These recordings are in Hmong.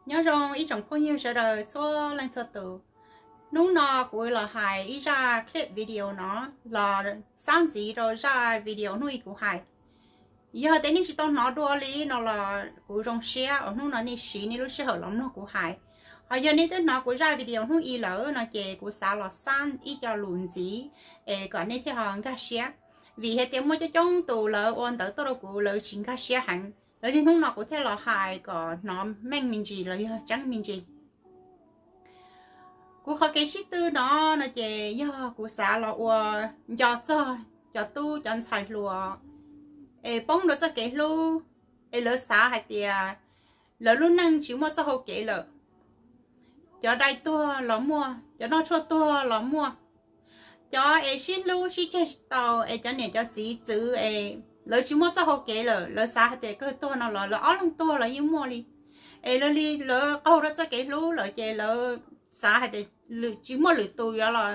Nyob zoo ib tsoom phooj ywg sawv daws txhua leej txhua tus. Hnub no kuv los hais ib zaj clip video no los xab ntxiv rau zaj video hnub i kuv hais. Yog tias nej tsis tau hnov dua li no los kuv zoo siab uas hnub no nej siv nej lub sij hawm los mloog kuv hais. Ho yog nej twb hnov kuv zaj video hnub i lawm no ces kuv xav los xab ib co lus ntxiv es kom nej thiaj ho nkag siab. Vim hais tias muaj coob coob tus lawv ua ntawv tuaj rau kuv lawv tsis nkag siab heev, lawv li hnub no kuv thiaj los hais kom hnov meej me ntsis los yog tseeb me ntsis. Kuv qhov kev sib tw no no ces yog kuv xav los ua nco txog cov tub cov ntxhais hluas es poob rau txoj kev hlub, es lawv xav hais tias lawv lub neej tsis muaj txoj hau kev lawm. Cov dai tuag los muaj, cov noj tshuaj tuag los muaj, cov es sib hlub sib tseg tsis tau es cov niam cov txiv txwv es lawv tsis muaj txoj hau kev lawm, lawv xav hais tias kawg tuag no los lawv ob leeg tuag los yeej muaj li. Es lawv li lawv qaug rau txoj kev hlub lawm ces lawv xav hais tias tsis muaj lwm tus yuav los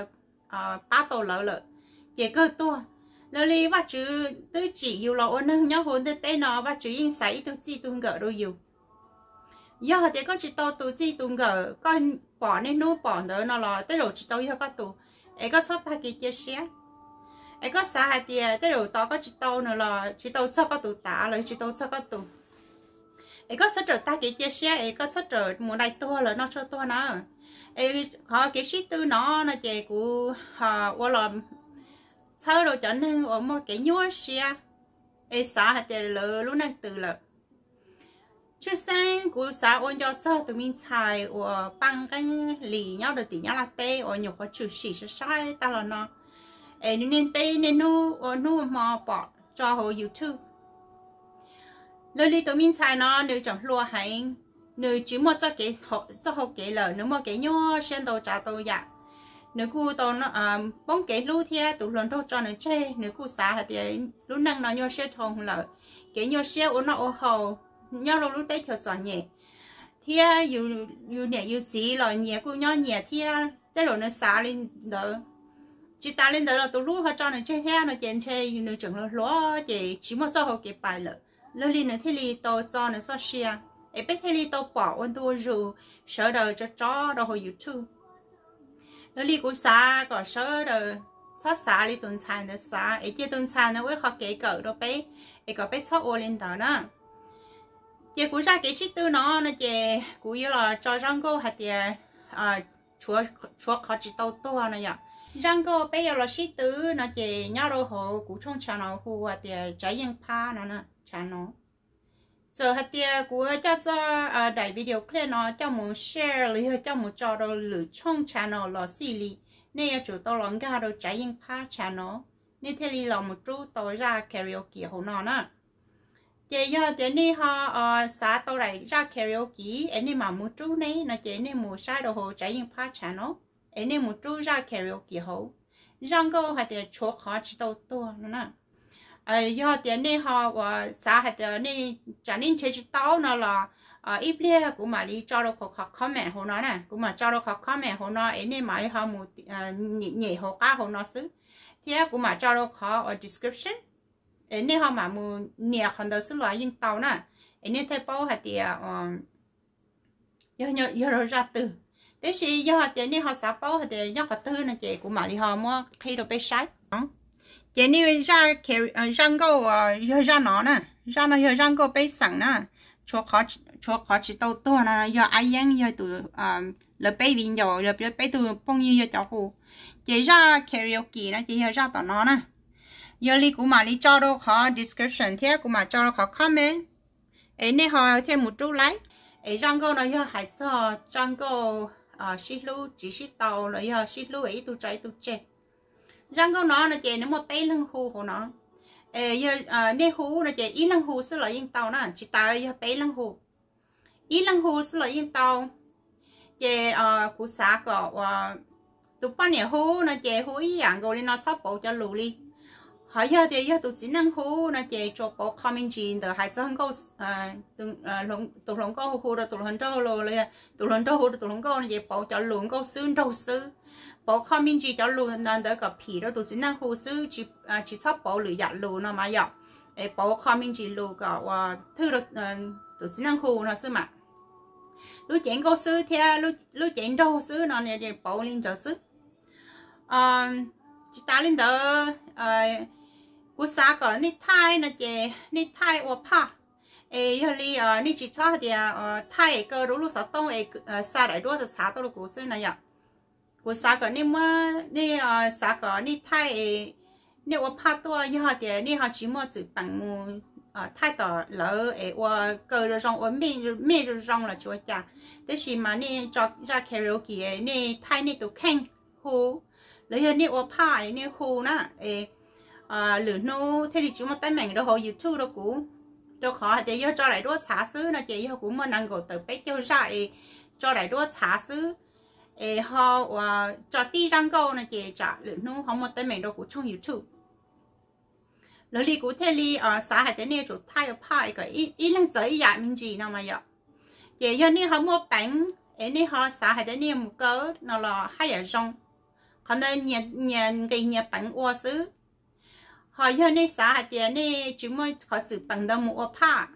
pab tau lawv lawm, ces kawg tuag. Lawv li Vajtswv twb tsim yus los ua neeg nyob hauv ntiaj teb no, Vajtswv yeej xaiv ib tug txij tug nkawm rau yus. Yog hais tias koj tsis tau tus txij tus nkawm, koj pom niaj hnub pom ntawd no los tej zaum tsis tau yog koj tus, es koj txhob tag kev cia siab. Es koj xav hais tias tej zaum tos koj tsis tau nws los tsis tau txog koj tus tav los tsis tau txog koj tus, es koj txhob rawm tag kev cia siab es koj txhob rawm mus dai tuag los noj tshuaj tuag na. Es qhov kev sib tw no no ces kuv ua los txhawb rau cov neeg uas muaj kev nyuaj siab es xav hais tias lawv lub neej tws lawm. Tshwj xeeb kuv xav ua nco txog tus me ntxhais uas Paj Nqeeb Lis nyob rau tim Nyab Laj teb uas nyuam qhuav tshwm sim sai sai tag los no, es nws niaj peb niaj hnub ua hnub hmo pom tso hauv YouTube. Lawv li tus me ntxhais no nws tseem hluas heev, nws tsis muaj txoj hau kev lawm, nws muaj kev nyuaj siab ntau tsav ntau yam. Nws kuj tau poob kev hlub thiab tus hluas nraug tso nws tseg, nws kuj xav hais tias lub neej no nyuaj siab dhau lawm, kev nyuaj siab ua noj ua haus nyob rau lub teb chaws txom nyem, thiab yus niam yus txiv los nyias kuj nyob nyias thiab. Tej zaum nws xav li ntawd, tsis tas li ntawd los tus hlub ho tso nws tseg thiab no ces ntshe nws tseem hluas hluas ces tsis muaj txoj hau kev pais lawm. Lawv li nws thiaj li tau txo nws txoj sia, es peb thiaj li tau pom ua ntu ua zus sawv daws tso tso rau hauv YouTube. Lawv li kuv xav kom sawv daws txhob xav li tus ntxhais ntawd xav, es cia tus ntxhais ntawd ua ib qho kev kawm rau peb, es kom peb txhob ua li ntawd na. Ces kuv zaj kev sib tw no no ces kuv yuav los tso zaj nkauj hais tias tshuav qhov tsis tau tuag no yom. Zaj nkauj peb yuav los sib tw no ces nyob rau hauv kuv tshooj channel hu hais tias Tsav Yeej Phab no channel. Txawm hais tias kuv coj txoj daim video clip no coj mus share los yog coj mus tso rau lwm tshooj channel los xij li, nej yuav tsum tau los nkag rau Tsav Yeej Phab channel, nej thiaj li los mus rub tau zaj karaoke hauv no na. Ces yog tias nej ho xav tau daim zaj karaoke es nej mam mus rub ne no ces nej mus saib rau hauv Tsav Yeej Phab channel, es nej mus rub zaj karaoke hauv zaj nkauj hais tias tshuav qhov tsis tau tuag no na. Yog tias nej ho uas xav hais tias nej tsam nej nrhiav tsis tau no los ib pliag kuv mam li tso rau qhov comment hauv no na, kuv mam tso rau qhov comment hauv no es nej mam li ho mus nyem nyem hauv qab hauv no xwb, thiab kuv mam tso rau qhov uas description es nej ho mam mus nias qhov ntawd xwb los yeej tau na. Es nej thiaj paub hais tias yog rau zaj twg. Tiam sis yog tias nej ho xav paub hais tias nyob qhov twg no ces kuv mam li ho muab qhib rau peb saib. Ces nej zaj nkauj yog zaj no na, zaj no yog zaj nkauj peb xeem na, tshuav qhov tsis tau tuag no yog Ab Yeeb yog tus, lawv peb viv ncaus, lawv peb tug phooj ywg yog cov hu. Ces zaj karaoke no ces yog zaj tom no na. Yog li kuv mam li tso rau qhov description thiab kuv mam tso rau qhov comment, es nej ho thiaj mus rub laib. Es zaj nkauj no yog hais txog zaj nkauj sib hlub tsis sib tau los yog sib hlub es ib tug tso ib tug tseg. Zaj nkauj no no ces nws muaj peb leeg hu hauv no. Nej hu no ces ib leeg hu xwb los yeej tau na, tsis tas yog peb leeg hu, ib leeg hu xwb los yeej tau. Ces kuv xav kom uas tus poj niam hu no ces hu ib yam nkaus li no, txhob pauv cov lus li. Ho yog tias yog tus txiv neej hu no ces tsuas pauv qho me ntsis ntawm hais txog nkauj, tus hluas nkauj hu rau tus hluas nraug los, tus hluas nraug hu rau tus hluas nkauj no ces pauv cov lus nkauj xwb nraug xwb. Pauv qho me ntsis cov lus ntawd kom phim rau tus txiv neej hu xwb, tsis txhob pauv lwm yam lus no mas yom. Es pauv qho me ntsis lus kom uas thwj rau tus txiv neej hu no xwb mas. lub cev nkauj xwb thiab lub cev nraug xwb no, pauv li ntawd xwb. Tsis tas li ntawd, kuv xav kom nej thaij no ces nej thaij ua phaj, es yog li nej tsis txhob hais tias thaij kaw rau lub xov tooj es xa daim duab txhav txhav tuaj rau kuv xwb no yom. Kuv xav kom nej muab, nej xav kom nej thaij, nej ua phaj tuaj, yog tias nej ho tsis muaj txwm peem mus thaij tom lawv es ua kaw zoo zoo, ua mej zoo zoo los tsis ua cas, tab sis mas nej tso zaj karaoke, nej thaij nej tus kheej hu, los yog nej ua phaj nej hu na, es lwm hnub thiaj li tsis muaj teeb meem rau hauv YouTube rau kuv. Rau qhov hais tias yog tso daim duab txhav xwb no ces yog kuv muaj nees nkaum tawm peb caug zaj es tso daim duab txhav xwb, es ho uas tso tib zaj nkauj no ces tsam lwm hnub ho muaj teeb meem rau kuv tshooj YouTube. Los li kuv thiaj li xav hais tias nej yuav tsum thaij ua phaj kom ib leeg txawv ib yam me ntsis no mas yom. Ces yog nej ho muaj peev es nej ho xav hais tias nej yuav mus kaw no los haj yam zoo. Qhov ntawd nyias nqis nyias peev ua xwb. Ho yog nej xav hais tias nej tsis muaj qhov txwm peem ntawd mus ua phaj,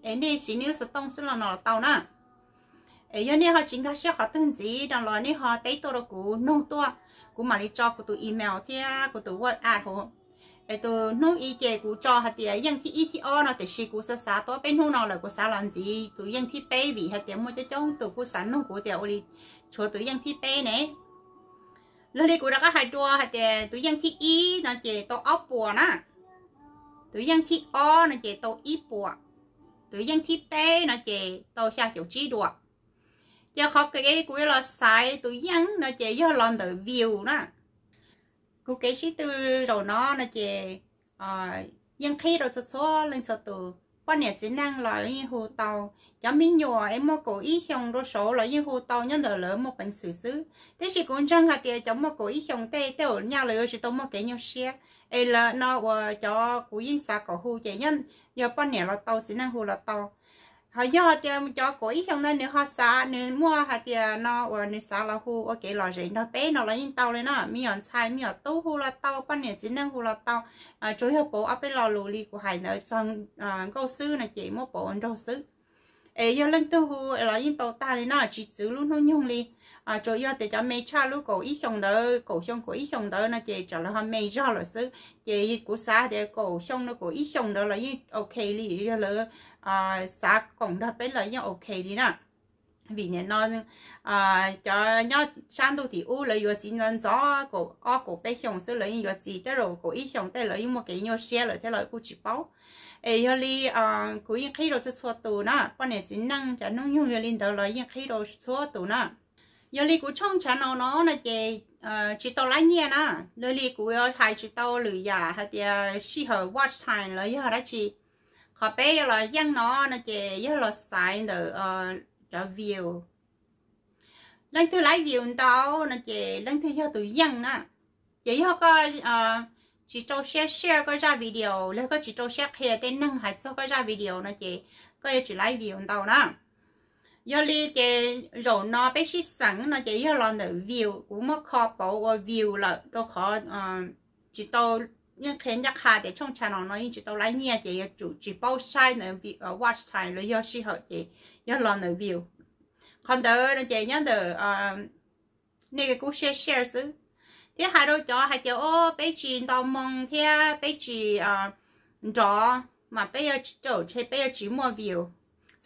es nej siv nej lub xov tooj xwb los no los tau na. Es yog nej ho tsis nkag siab qhov twg ntxiv no los nej ho teb tuaj rau kuv, noog tuaj, kuv mam li tso kuv tus email thiab kuv tus WhatsApp hauv. Es tus hnub i ces kuv tso hais tias yeej thib ib thib ob no, tiam sis kuv xav xav tau peb hnub no lawm kuv xav los ntxiv tus yeej thib peb vim hais tias muaj coob coob tus kuj xav noog kuv tias ua li tshuav tus yeej thib peb ne. Los li kuv rov qab hais dua hais tias tus yeej thib ib no ces tau ob puas na, tus yeej thib ob no ces tau ib puas, tus yeej thib peb no ces tau xya caum tsib duas. Ces qhov kev kuv yuav los xaiv tus yeej no ces yog los ntawm view na. Kuv kev sib tw zaum no no ces yeej qhib rau txhua txhua leej txhua tus, poj niam txiv neej los yeej hu tau. Cov me nyuam es muaj kaum ib xyoos rau saud los yeej hu tau, nyob ntawm lawv muaj peev xwm xwb. Tiam sis kuv ntseeg hais tias cov muaj kaum ib xyoos tej tej zaum nyaj lawv yuav tsis tau muaj kev nyuaj siab, es lawv no uas cov kuv yeej xav kom hu ces yog poj niam los tau, txiv neej hu los tau. Ho yog tias cov kaum ib xyoos ntawd nws ho xav, nws muaj hais tias no uas nws xav los hu ua kev lom zem nrog peb no los yeej tau li na. Me nyuam ntxhais me nyuam tub hu los tau, poj niam txiv neej hu los tau. Tsuas yog pauv ob peb lo lus li kuv hais ntawd txog nkauj xwb no ces muab pauv ua nraug xwb. Es yog leej twg hu los yeej tau tag li no, tsis txwv lub hnub nyoog li. Tsuas yog tias cov me tshaj lub kaum ib xyoos ntawd, kaum xyoo kaum ib xyoos ntawd no ces tsam lawv ho me zog lawm xwb. Ces kuv xav tias kaum xyoo no kaum ib xyoos ntawd los yeej ok li, yog lawv xav koom nrog peb los yeej ok li na. Vim nim no cov nyob sab ntuj tim ub lawv yuav txiv ntxov ntxov kaum ob kaum peb xyoos xwb lawv yeej yuav txiv, tej zaum kaum ib xyoos tej lawv yeej muaj kev nyuaj siab lawm thiab los kuj tsis paub. Es yog li kuv yeej qhib rau txhua txhua tus na, poj niam txiv neej cov hnub nyoog yog li ntawd los yeej qhib rau txhua tus na. Yog li kuv tshooj channel no no ces tsis tau laib nyiaj na. Yog li kuv hais tsis tau lwm yam hais tias sij hawm watch time los yog dab tsi. Qhov peb yuav los yeej no no ces yog los xaiv ntawm cov view. Leej twg laib view ntau no ces leej twg yog tus yeej na. Ces yog koj tsis rau siab share koj zaj video los koj tsis rau siab qhia tej neeg hais txog koj zaj video no ces koj yuav tsis laib view ntau na. Yog li ces zaum no peb sib xeem no ces yog los ntawm view, kuv muab kho pauv ua view lawm rau qhov tsis tau, yeej qhia ncaj qha tias tshooj channel no yeej tsis tau laib nyiaj ces yuav tsum tsis paub saib ntawm watch time los yog sij hawm ces yog los ntawm view. Qhov ntawd no ces nyob ntawm nej kuj share share xwb. Thiab hais rau cov hais tias o peb tsis nto moo thiab peb tsis nrov mas peb yuav tsis, peb yuav tsis muaj view.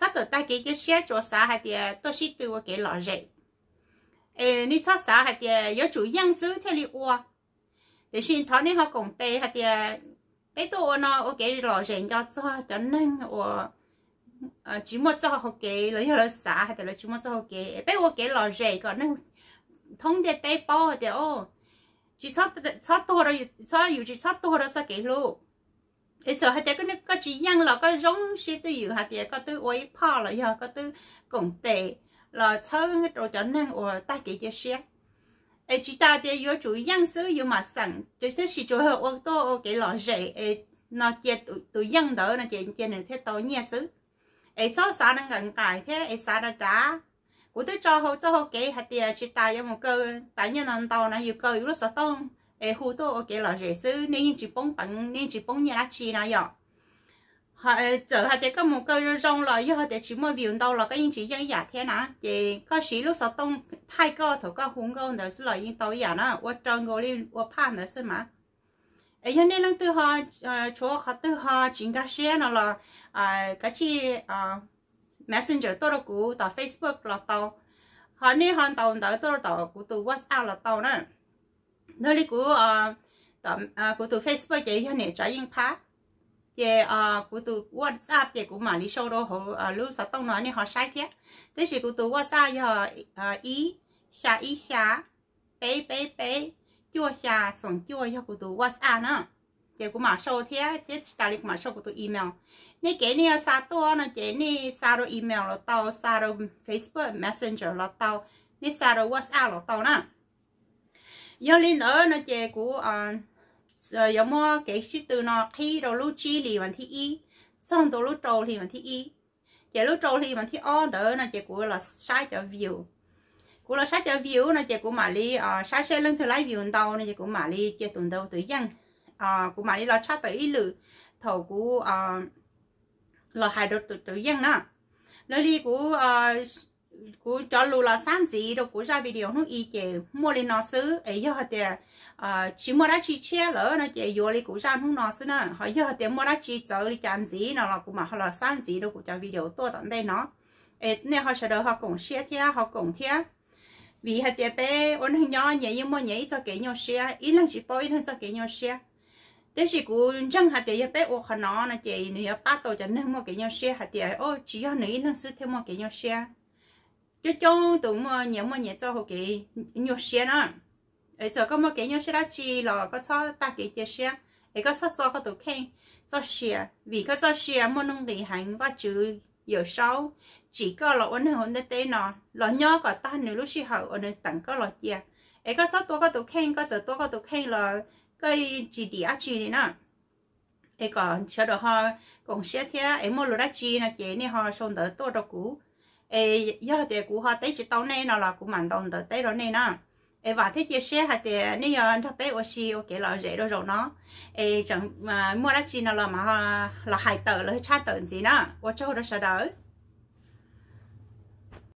Txhob tawm tag kev cia siab, tsuas xav hais tias tuaj sib tw ua kev lom zem. Es nej txhob xav hais tias yuav tsum yeej xwb thiaj li ua. Tiam sis thov nej ho koom tes hais tias peb tuaj ua no ua kev lom zem nco txog cov neeg uas tsis muaj txoj hau kev los yog lawv xav hais tias lawv tsis muaj txoj hau kev, es peb ua kev lom zem kom neeg thoob ntiaj teb paub hais tias tsis txhob tuag, txhob, yus tsis txhob tuag rau txoj kev hlub. Es txawm hais tias koj tsis yeej los koj zoo siab twj ywm hais tias koj twb ua ib phoj los yog koj twb koom tes los txhawb rau cov neeg uas tag kev cia siab. Es tsis tas tias yuav tsum yeej xwb yus mam xeem, tab sis tsuas yog ua tuaj ua kev lom zem es no cia tus yeej ntawd no ces cia nws thiaj tau nyiaj xwb. Es txhob xav nqaim nqaim thiab es xav dav dav. Kuv twb tso hauv txoj hau kev hais tias tsis tas yuav mus kaw tas nyiaj no ntau na, yus kaw yus lub xov tooj es hu tuaj ua kev lom zem xwb, nej yeej tsis poob peev, nej yeej tsis poob nyiaj dab tsi na yom. Txawm hais tias koj mus kaw zoo zoo los yog tias tsis muaj view ntau los koj yeej tsis yeej ib yam thiab na. Ces koj siv lub xov tooj thaij koj thaum koj hu nkauj ntawd xwb los yeej tau ib yam na, ua raws nkaus li ua phaj ntawd xwb mas. Es yog nej leej twg ho tshuav qhov twg ho tsis nkag siab no los kav tsij Messenger tuaj rau kuv tom Facebook los tau, ho nej ho ntaus ntawv tuaj rau tom kuv tus WhatsApp los tau na. Yog li kuv, kuv tus Facebook ces yog niam Tsav Yeej Phab, ces kuv tus WhatsApp ces kuv mam li sau rau hauv lub xov tooj no nej ho saib thiab. Tab sis kuv tus WhatsApp yog ib xya ib xya peb peb peb cuaj xya xoom cuaj yog kuv tus WhatsApp na. Ces kuv mam sau thiab, thiab tsis tas li kuv mam sau kuv tus email. Nej kev nej yuav xa tuaj no ces nej xa rau email los tau, xa rau Facebook Messenger los tau, nej xa rau WhatsApp los tau na. Yog li ntawd no ces kuv yuav muab kev sib tw no qhib rau lub tsib hli vas thib ib txog ntua lub rau hli vas thib ib. Ces lub rau hli vas thib ob ntawd no ces kuv los saib cov view. Kuv los saib cov view no ces kuv mam li saib seb leej twg laib view ntau no ces kuv mam li cia tus ntawd tus yeej. Kuv mam li los tshaj tawm ib lwm thaum kuv los hais rau tus yeej na. Yog li kuv, kuv cov lus los xab ntxiv rau kuv zaj video hnub i ces muaj li no xwb. Es yog hais tias tsis muaj dab tsi tshiab lawm no ces yuav li kuv zaj hnub no xwb na. Ho yog hais tias muaj dab tsi txawv li cas ntxiv no los kuv mam ho los xab ntxiv rau kuv cov video tuaj tom ntej no. Es nej ho sawv daws ho koom siab thiab ho koom thiab. Vim hais tias peb ua neeg nyob nyias yeej muaj nyias ib txoj kev nyuaj siab, ib leeg tsis paub ib leeg txoj kev nyuaj siab. Tab sis kuv ntseeg hais tias yog peb ua qhov no no ces nws yuav pab tau cov neeg muaj kev nyuaj siab hais tias, o, tsis yog nws ib leeg xwb thiaj muaj kev nyuaj siab. Coob coob tus muaj nyias muaj nyias txoj hau kev nyuaj siab na. Es txawm koj muaj kev nyuaj siab dab tsi los koj txhob tag kev cia siab, es koj txhob txo koj tus kheej txoj sia, vim koj txoj sia muaj nuj nqis heev. Vajtswv Yawmsaub tsim koj los ua neeg hauv ntiaj teb no, los nyob kom tag nws lub sij hawm uas nws teem koj los cia. Es koj txhob tua koj tus kheej, koj txawm tua koj tus kheej los koj tsis dim dab tsi li na. Es kom sawv daws ho koom siab thiab, es muaj lus dab tsi no ces nej ho sau ntawv tuaj rau kuv. Es yog tias kuv ho teb tsis tau nej no los kuv mam ntaus ntawv teb rau nej na. Es vam thiab cia siab hais tias nej yuav nrog peb ua si ua kev lom zem rau zaum no. Es tseem muaj dab tsi no los mas los hais tawm los tshaj tawm ntxiv na. Ua tsaug rau sawv daws.